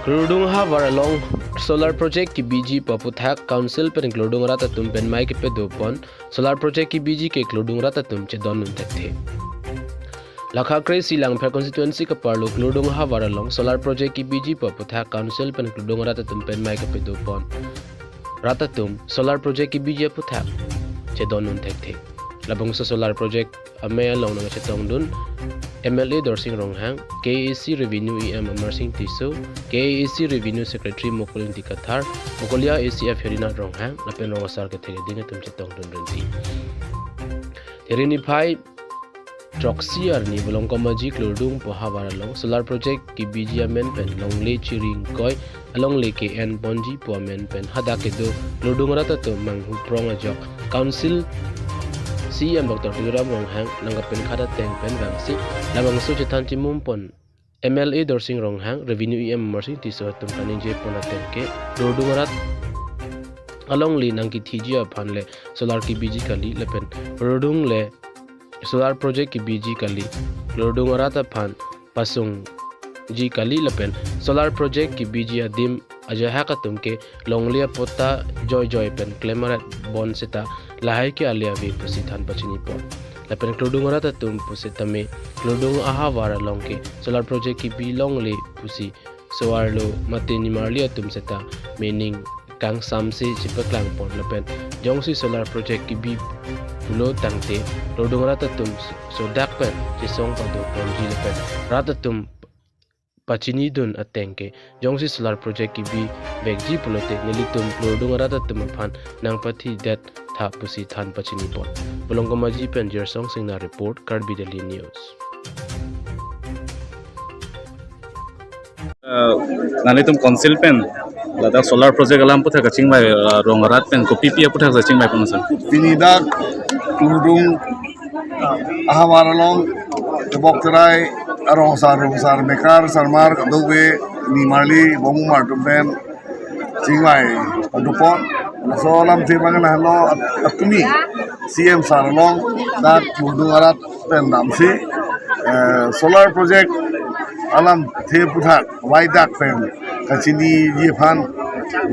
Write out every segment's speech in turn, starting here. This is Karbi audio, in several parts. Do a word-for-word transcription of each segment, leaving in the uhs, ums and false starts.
Klurdung ahavar along solar project kebiji pu aputhak Council pen Klurdung arat atum pen mei kepadopon, solar project kebiji ke Klurdung arat atum chedondun thekthe. Lakha kre-isi Langpher constituency keparlo Klurdung ahavar along solar project kebiji pu aputhak Council pen Klurdung arat atum pen mei kepadopon, rat atum solar project kebiji aputhak chedondun thekthe. Labangso solar project amei along nangchetongdun M L A Dorsing Ronghang, K A A C Revenue E M Amarsing Tisso, K A A C Revenue Secretary Mukul Ingti Kathar, Mukulia A C F Herinath Ronghang lapen rong asar kethek ading atum chetongdun rinti. Thiri niphai throksi arni Volongkom Aji Klurdung pu ahavar along solar project kebiji amen pen longle chiri ingkoi alongle ke-enponji pu amen pen hadak kedo Klurdung arat atum manghu prong ajok Council C E M Doctor Tuliram Ronghang nangkapenkhat ateng pen vangsi labangso chethan chimumpon M L A Dorsing Ronghang, Revenue E M Amarsing Tisso atum kaningjepon ateng ke Klurdung arat alongle nangkethiji aphan le solar kebiji kali lapen Klurdung le solar project kebiji kali, Klurdung arat aphan pasungji kali lapen solar project kebiji adim ajahak atum ke longle apatta joijoi pen klem arat bon seta lahai ke ale ave pusi than pachinipon. Lapen Klurdung arat atum pusitame Klurdung ahavar along ke solar project kebi longle pusi so-arlo mate nimarli atum seta mening kangsamse chepaklangpon lapen jongsi solar project kebi pulo tangte Klurdung arat atum sodak pen chesong padoponji lapen rat atum pachinidun ateng ke jongsi solar project kebivekji pulote nelitum Klurdung arat atum aphan nangpathidetha pusi than pachinipon. Volongkom Aji pen Jersong Singnar report, Karbi Daily News. Eh, nanglitum Council pen ladak solar project alam aputhak kachingvai, eh, rong arat pen kopipi aputhak kachingvai pon sir? Pini dak Klurdung ahavar along tebok terai arong asar, rong asar, mekar sarmar kadokave nimarli bongmar atum pen chingvai padopon. Laso alamthe abang lahelo at-, atumi C M sir along dak Klurdung arat pen damsi, eh, solar project alamthe aputhak vaidak pen kachiniji aphan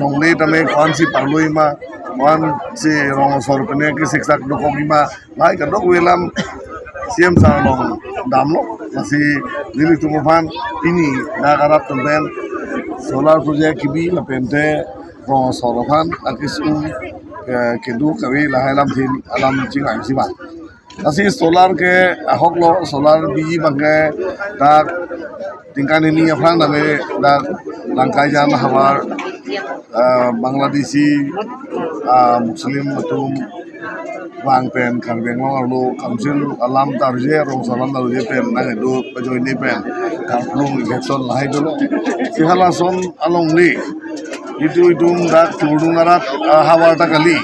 longle tame ko-ansi parloi ma, ko-ansi rong asor pen kesiksak dokok ma, lahai kadokave alam C M sir along damlo. Lasi nelitum aphan pini dak arat atum pen solar project kebi lapente rong asor aphan akesung, eh, kedo kave lahai alamthe alam chingvai si abang. Lasi solar ke ahoklo, solar biji abang ke dak tingkan hini aphrang tame dak Langkaijan ahavar, eh, Bangladeshi, ah, Muslim atum vang pen Karbi Anglong arlo Council alam ta arje, rong asor alam ta arje pen nangkedo pajoine pen karplung election lahai dolo. Si halason alongle itum itum dak Klurdung arat, ah, ahavar ta kali,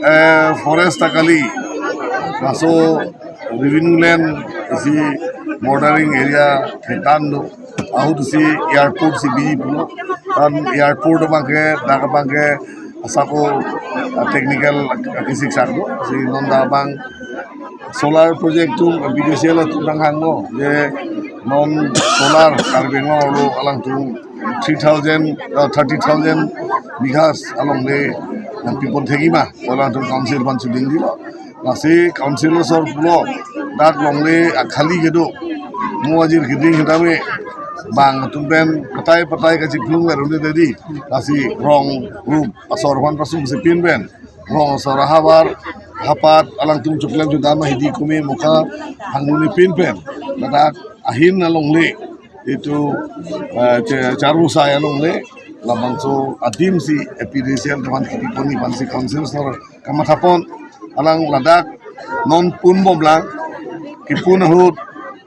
eh, forest ta kali, laso revenue land isi bordering area ketan do, ahut isi airport si biji pulo, tan airport abang ke dak abang ke asako, ah, technical kesiksak do, si non dak abang solar project atum B D C L atum nanghanglo je non solar Karbi Anglong arlo alangtum three thousand, uh, thirty thousand bighas alongle nangpipon thekji ma, alangtum Council aphan suding dilo. Lasi Council asor pulo dak longle akhali kedo, mo ajir keding hitame bang atum pen patai patai kachiphlung ver unde dedi. Lasi rong rup asor aphan pasungse pin pen rong asor ahavar hapat alangtum choklem chodam ahidi kumi mukha hangdunji pin pen ladak ahin alongle itum, eh, che-, charusai alongle labangso adim si A P D C L teman kiti poni aphan si Council asor kamathapon. Alang ladak non pun bomlang, kipun ahut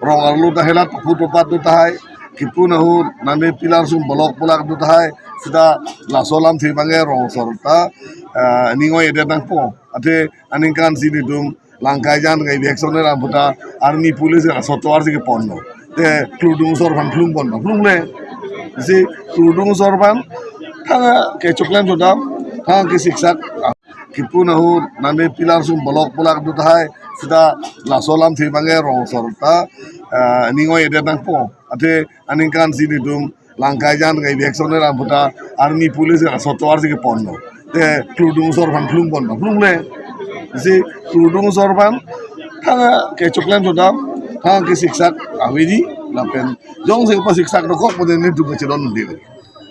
rong arlo ta helat put papat do tahai, kipun ahut nane pillar sum bolok polak do tahai, seta laso alamthe abang ke rong asor ta, ah, ningoi edet nangpo. Athe aningkan si nelitum Langkaijan kai election alam puta army police ka sotoar si kepon lo. Te Klurdung asor aphan phlung pon, phlungle. Si Klurdung asor aphan thang kechoklem chodam, thang kesiksak, kipun ahut nane pillar sum bolok polak do tahai, seta laso alamthe abang ke rong asor ta, ah, ningoi edet nangpo. Athe aningkan si nelitum Langkaijan ke election le lam puta army police ke sotoar si kepon lo. Te klurdung asor aphan klung pon lo, klungle. Si klurdung asor aphan thang kechoklem sodam, thang kesiksak aveji, lapen jongsi pasiksak dokok pu nelitum kachedon dei.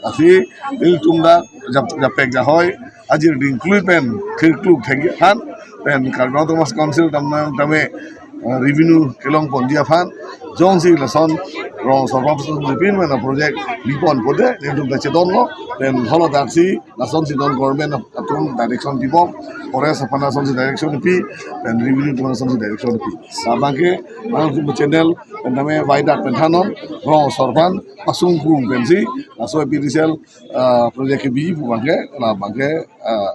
Lasi nelitum dak jap japek jahoi, ajir dingklui pen khirkluk thengji aphan, pen Karbi Anglong Autonomous Council tam tame, eh, revenue kelong ponji aphan, jongsi lason rong asor aphan sung pin mena project bipon pulote nelitum ta chedon lo, pen holo daksi lasonsi don government atum direction pibom, forest aphan lasonsi direction pi, pen revenue atum lasonsi direction pi. Labang ke nangtum channel pen tame waidat pen thanon, rong asor aphan pasung kung pensi laso A P D C L, ah, project kebi pu abang ke, labang ke, ah,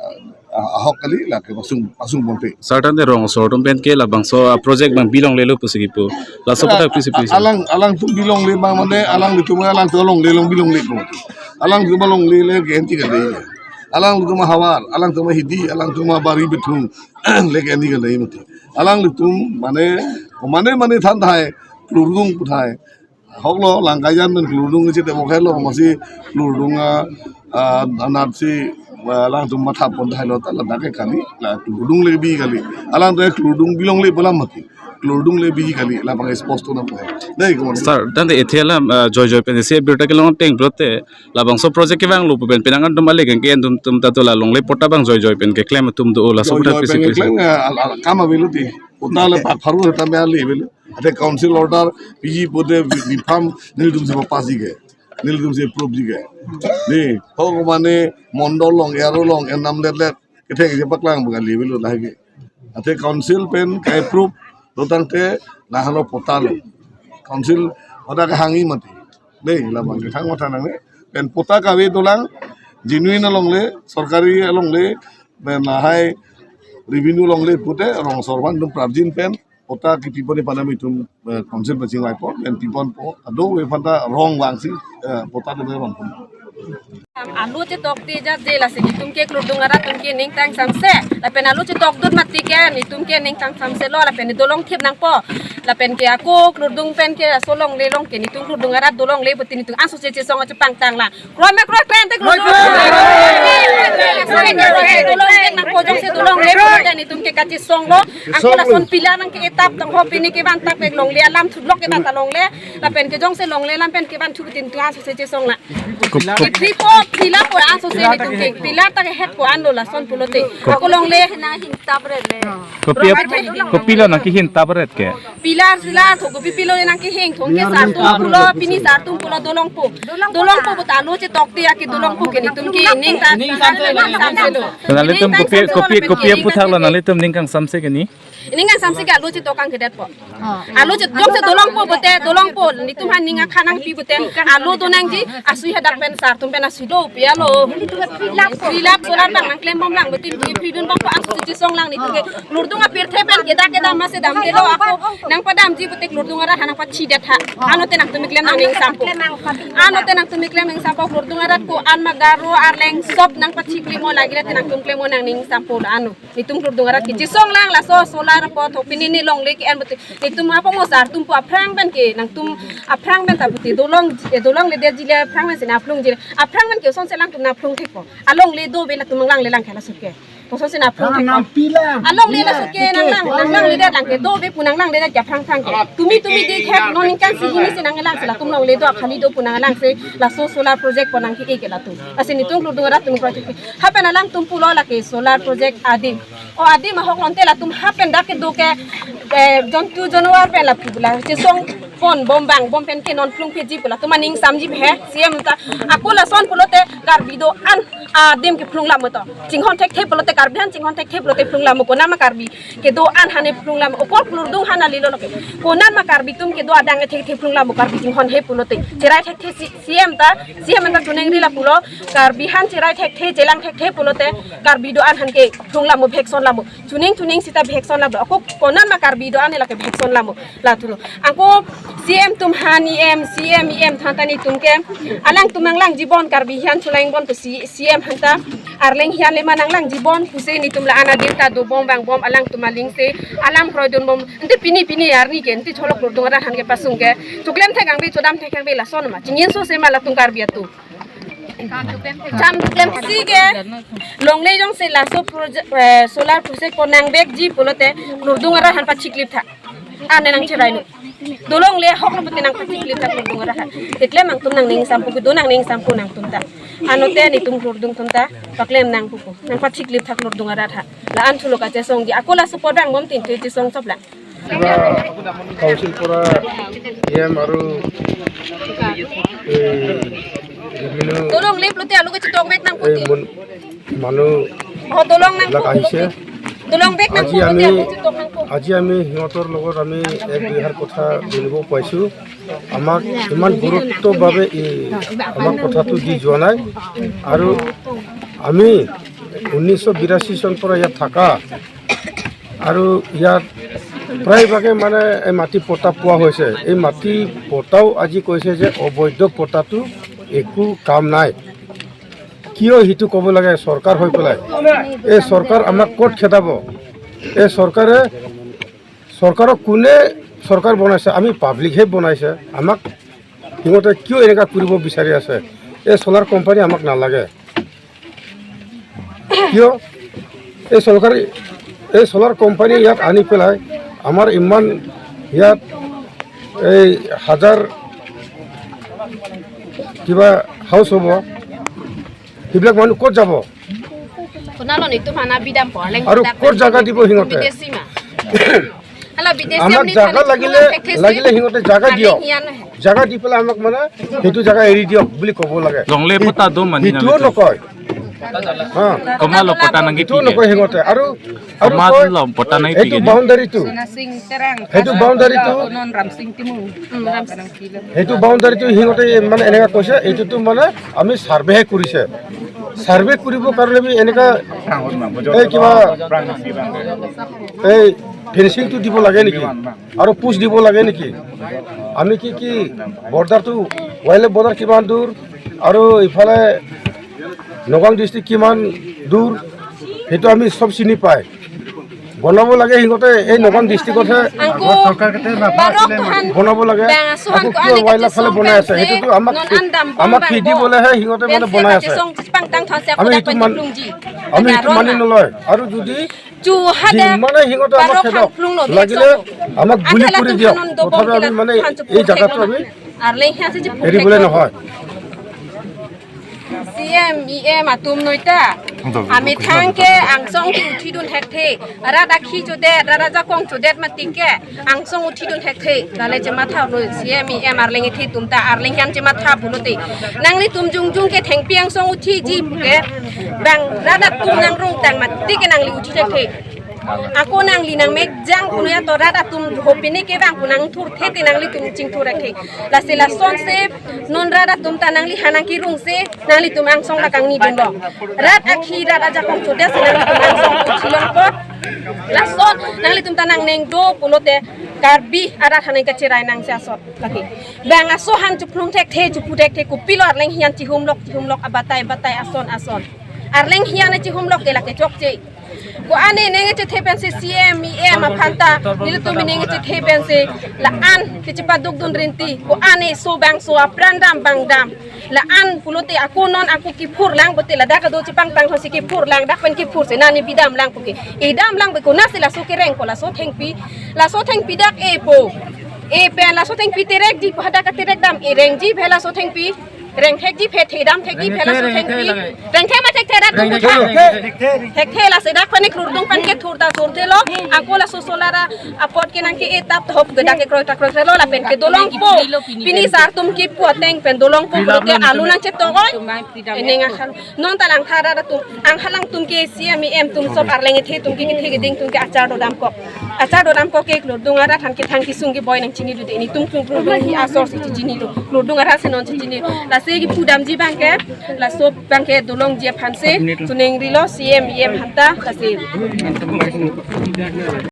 ah, ahok kali, lake pasung, pasung ponpe. Sir, tangte rong asor atum pen ke labangso, ah, project abang bilonglelo pusi kipu. Laso aputhak pisi pisi. Alang, alangtum bilongle abang mane, alanglitum, alangtum longle, long bilongle ko. Alangtum longle le ke-en ti kadei. Alangtum havar, alangtum hidi, alangtum bari bithung le ke-en ti kadei mati. Alanglitum mane, mane mane than thai, klurdung pu thai. Hoklo, Langkaijan pen klurdung si te bokhe lo, masi klurdung a, a, anat si, a, alangtum matha pon thai lo ta ladak ke kali, la klurdung le bi kali. Alangtum klurdung bilongle pu alam mati. Klurdung le bi kali, labang expose to na pu. Dei, kumon. Sir, tangte ethe alam, ah, joi joi pen si birta kelong teng pulote, labangso project kevanglo pu pen penang atum ale keng ke atum tum ta dola longle patta abang joi joi pen keklem atum do, laso aputhak pisi pisi. Joi joi pen keklem, ah, al-, al-, kam avelo dei. Patta le pak pharu ta me ale avelo. Ate council order piji pulote bi-, biphan nelitum si pass ji ke. Nelitum si approve ji ke. Ni, ho mane mondol along, area along, enam let let, kethek je paklang bang ali avelo lahai ke. Ate council pen ke-approve lo tangte lahelo patta lo. Council order kehangji mati. Dei, labang ke thang matha nangne. Pen patta kave dolang, genuine alongle, sorkari alongle, pen lahai revenue alongle pulote, rong asor aphan dum prapjin pen, patta kepipon aphan nelitum, eh, council pen chingvaipo, pen piponpo, ado aphan ta rong vangsi, eh, patta do rong pon. Alo chetok te jat je lasi nelitum ke klurdung arat atum ke ning tang samse. Lapen alo chetok dut mati ke nelitum ke ning tang samse lo, lapen dolong thip nangpo. Lapen ke ako klurdung pen ke aso longle along ke nelitum klurdung arat dolongle pulote nelitum aso chechesong achepangtang lang. Kroi ma kroi, kroi ante kroi. Kroi, kroi. Kroi, kroi. Dolong ke nangpo jongsi dolongle pulote nelitum ke kachesong lo. Ako lason pillar nangke-etap tangho pini kevan tak pek longle alam thublok ke bata longle. Lapen ke jongsi longle alam pen kevan thu tin tu aso chechesong lang. Ko-, ko- Ke three po pillar po aso se nelitum ke. Pillar ta ke het po anlo lason pulote. Ko- Ako longle. Kopi, kopi lo nangkehin tapret ke? Pillar sila tho, kopi pilo nangkehing thong ke sar atum pulo, pini sar atum pulo dolongpo. Dolongpo puta alo chetok te ake dolongpo ke nelitum ke ning ta, ning samse lo. Nanglitum kopi, kopi, kopi aphuthak lo nanglitum ning kangsamse ke ni? Ning kangsamse ke alo chetok kangkedetpo. Alo chet-, jongsi dolongpo pulote, dolongpo, nelitum aphan ning akha nangpi pulote, alo do nangji, asui hadak pen sar atum pen asui do pi alo. Fill up solar abang nangklem bom lang pulote, free dun bompo aso chechesong lang nelitum ke. Klurdung apirthe pen kedak kedam masi damdelo ako nangpadamji pulote klurdung arat aphan nangpachidet ha. Ano te nangtum keklem nangning sampo. Ano te nangtum keklem ning sampo klurdung arat ko-an ma Garo Arleng sob nangpachiklemo lagile te nangtum klemo nangning sampo la ano. Nelitum klurdung arat kechesong lang laso solar po thok pini ne longle ke-en pulote. Nelitum apamo sar atum pu aphrang pen ke nangtum aphrang pen ta pulote dolong, eh, dolongle detji le aphrang pen si nangphlungji le. Aphrang pen ke osonsi alangtum nangphlung thekpo. Alongle do ave latum nanglangle lang ke laso ke. Kosonsi nangphlung thek. Nang pila. Alongle laso ke nanglang, nanglangle det lang ke. Do ave pu nanglangle det ke aphrang aphrang ke. Tumi tumi de khek non ningkan si hini si nanglang si latum longle do akhali do pu nanglang si laso solar project po nangke-e ke latum. Lasi nelitum klurdung arat atum project ke. Hapen alangtum pulo lake solar project adim. O adim ahok lonte latum hapen dak kedo ke, eh, jontu januar pen lapu la chesong pon bom bang bom pen ke non phlung pheji pu latum aning samji he C M ta. Ako lason pulote Karbi do-an adim kephlung lam to. Chinghon thekthe pulote Karbi aphan chinghon thekthe pulote phlung lam, konat ma Karbi kedo-an aphan ne phlung lam, okor klurdung aphan kalilo lo ke. Konat ma Karbi atum kedo adang thekthe phlung lam Karbi chinghon he pulote. Cherai thekthe si-, C M ta, C M ta chuningri lapulo, Karbi aphan cherai thekthe, chelang thekthe pulote Karbi do-an aphan ke phlung lam, bhekson lam. Chuning chuning sita bhekson lam. Ako konat ma Karbi do-an lake bhekson lam. Latulo. Ako C M atum aphan, E M, C M, E M aphanta netum ke alangtum nanglangji bon, Karbi aphan chulangji bon pu C-, C M aphanta, Arleng aphan le ma nanglangji bon pusi netum la-an adin ta dobom vangbom, alangtum aling si alam kroidunbom. Ante pini pini arni ke ante cholok kurdung arat aphan kepasung ke choklem thek kangve, chodam thek kangve, lason ma chingin so se ma latum Karbi atum. Cham choklem si ke longle jongsi laso project, eh, solar project ko nangvekji pulote kurdung arat aphan pachiklip tha. Ane nangcherailo. Dolongle ahok lo pute nangpachiklip tha kurdung arat aphan. Keklem nangtum nangning sampo, kedo nangning sampo nangtum ta. Anote netum kurdung atum ta paklem nangpo ko, nangpachiklip tha kurdung arat aphan. La-an thulo kachesongji, ako laso apot vangbom tin thu chesong sop la. Kiba council pora E M aru, eh, revenue Dolongle pulote alu kachetongvek nang eh, puti. Mun-, manu Oh, dolong nang lak puti. Ahise. Dolongvek nang Aji puti, ami, alu kachetong nang puti. Aji ami সিহঁতৰ লগত আমি এক দুই এষাৰ কথা বুলিব পাইছো। আমাক ইমান গুৰুত্বভাৱে এই আমাক কথাটো দি যোৱা নাই। আৰু আমি ঊনৈছশ বিৰাশী চন পৰা ইয়াত থকা আৰু ইয়াত প্ৰায়ভাগে মানে এই মাটি পট্টা পোৱা হৈছে। এই মাটি পট্টাও আজি কৈছে যে অবৈধ পট্টাটো একো কাম নাই। কিয় সেইটো ক'ব লাগে চৰকাৰ হৈ পেলাই? এই চৰকাৰ আমাক ক'ত খেদাব? এই চৰকাৰে, চৰকাৰক কোনে চৰকাৰ বনাইছে? আমি পাব্লিকহে বনাইছে। আমাক সিহঁতে কিয় এনেকুৱা কৰিব বিচাৰি আছে? এই চ'লাৰ কোম্পানী আমাক নালাগে। কিয় এই চৰকাৰী, এই চ'লাৰ কোম্পানী ইয়াত আনি পেলাই আমাৰ ইমান ইয়াত এই হাজাৰ কিবা হাউচ হ'ব, সেইবিলাক মানুহ ক'ত যাব? Kunalo netum aphan abidam po, aleng. আৰু ক'ত জাগা দিব সিহঁতে? Bidesi ma. Hala bidesi আমাক amni জাগা thani লাগিলে, thani thek thek লাগিলে সিহঁতে জাগা দিয়ক। Aleng hian he. জাগা দি পেলাই আমাক মানে সেইটো জাগা এৰি দিয়ক বুলি ক'ব লাগে। Longle patta do mani সেইটোও nang nokoi. Ha. Komatlo patta nangkipi? সেইটোও nokoi সিহঁতে। আৰু, আৰু কয়, komatlo patta nangkipi এইটো ke? Boundaryটো, Sona Sing Terang, সেইটো boundaryটো, Konon Ram Sing Timung. Hmm, Ram Sing. সেইটো boundaryটো সিহঁতে মানে এনেকা কৈছে, এইটোতো মানে আমি চাৰ্ভেহে কৰিছে। চাৰ্ভে কৰিবৰ কাৰণে আমি এনেকা এই কিবা এই ফেঞ্চিংটো দিব লাগে নেকি? আৰু পুচ দিব লাগে নেকি? আমি কি কি বৰ্ডাৰটো, ৱাইল্ড লাইফ বৰ্ডাৰ কিমান দূৰ আৰু ইফালে নগাঁও ডিষ্ট্ৰিক্ট কিমান দূৰ, সেইটো আমি চব চিনি পাই। বনাব লাগে সিহঁতে এই নগাঁও ডিষ্ট্ৰিক্টতহে Angko barok tuhan বনাব লাগে। Bang asuhan, আকৌ ko কিয় ane ৱাইল্ড লাইফ ফালে kachesong বনাই আছে? Pensi সেইটোতো আমাক, non andam আমাক bang খেদি bo. দিবলেহে সিহঁতে মানে Pensi বনাই আছে। Kachesong chepangtang thon se আমি ako এইটো dak মান-, pensi plungji. আমি এইটো Adaron মানি ma. নলয়। আৰু যদি Chu hadak যিমানে সিহঁতে আমাক barok খেদক, phan plung lo, লাগিলে direct song. আমাক গুলি Athala কৰি tum দিয়ক, phanon dobom তথাপি আমি pila মানে phan chepur এই জাগাটো thek lo আমি ma. Arleng hian si chepur এৰিবলৈ thek lo. নহয়। C M, E M atum noi ta. Amethang ke angsong ke uthidun thekthe. Rat akhi chodet, rat ajakong chodet mati ke angsong uthidun thekthe. Lale chematha lo C M, E M, Arleng ethe atum ta, Arleng hian chematha pulote. Nanglitum jongjong ke thengpi angsong uthiji ke. Bang rat atum nangrung tang mati ke nangli uthi thekthe. Ako nangli nangmekjang puno ya to rat atum ho pini ke bang pu nangthurthe te nanglitum chingthur thekthe. Lasi lason se non rat atum ta nangliphan nangkerung se nanglitum angsong la kangnidun lo. Rat akhi rat ajakong chodet si nanglitum angsong uthi longpo. Lason nanglitum ta nangneng do pulote Karbi arat aphan nangkacherai nang si asot lake. Bang aso aphan chephlung thekthe, chephu thekthe, kopilo Arleng hian chihum lok, chihum lok, abatai, batai, ason, ason. Arleng hian chihum lok ke lake chokche. Ko ane neng chethe pensi C M, E M aphan ta, nelitum neng chethe pensi la-an kechepaduk dun rinti. Ko ane so bangso apran dam bang dam. La-an pulote ako non ako kiphur lang pulote ladak kedo chepangtang thon si kiphur lang, dak pen kiphur si nani bidam lang puke. Idam lang pu konatsi laso kereng ko laso thengpi. Laso thengpi dak e po. E pen laso thengpi terekji pu hadak keterek dam e rengji phe laso thengpi. Reng thekji phe, thedam thekji phe laso thengpi. Reng thek ma thekthe rat tum thek. Thekthe lasi dak panik rurdung pan ke thur ta thurthe lo. Ako laso solar apot ke nangke-e tap thop ke dak ke kroi ta kroi lo lapen ke dolongpo. Pini sar tum kipu ateng pen dolongpo pulote alu nangchetong oi. Eneng akhal. Non ta langtha rat atum, anghalang tum ke C M, E M atum sop Arleng ethe atum ke kethe keding atum ke achar dodamkok. Achar dodamkok ke kurdung arat aphan kethang kesung keboi nangchinilo de, netum kurdung hi asor si chinilo. Kurdung arat si non chinilo. Lasi kipudamji bang ke, laso bang ke dolongji aphan si, suning rilo C M, E M aphanta, lasi.